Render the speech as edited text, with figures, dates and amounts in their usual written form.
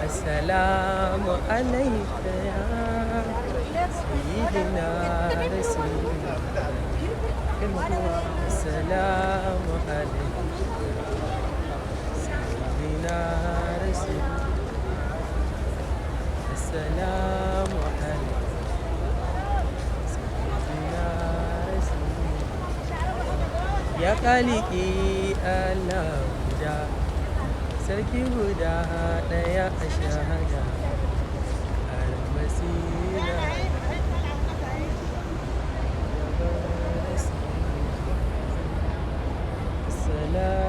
Assalamu alaika ya sayyidina rasulullah. Assalamu alaika sayyidina rasulullah. Assalamu alaika sayyidina rasulullah. Ya kaliki Allah guda, sarki guda ɗaya a shahada almasira. Assalamu